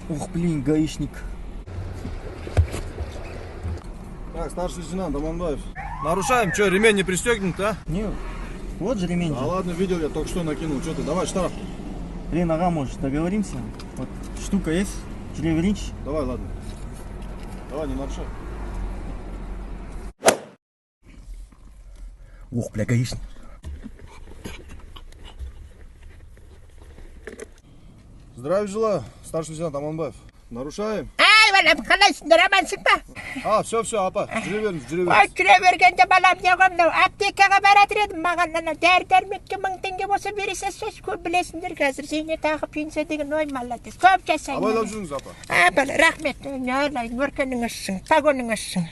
Ух, блин, гаишник. Так, старший лейтенант Аманбаев. Нарушаем, что, ремень не пристегнут, а? Не, вот же ремень. Да же. ладно, видел я, только что накинул. Что ты, давай штраф. Блин, ага, может, договоримся? Вот штука есть? Жүре. Давай, ладно. Давай, не нарушай. Ух, бля, гаишник. Здравия желаю, старший лейтенант Аманбаев. Нарушаем. Ай, балам, қалайсыңдар, амансың ба? А, все, все, апа, жүре беріңіз, жүре Ой, беріңіз. Жүре бергенде, балам, не ғой мынау, аптекаға баратыр едім, маған ана дәрі дәрмекке 1000 теңге болса бере салсайшы, көп білесіңдер қазір зейнетақы, пенсия деген, ой, молодец, көп жасаймын. Абайлап жүріңіз, апа. А, бала, рахмет, айналайын, өркенің ашсын, погоның ашсын.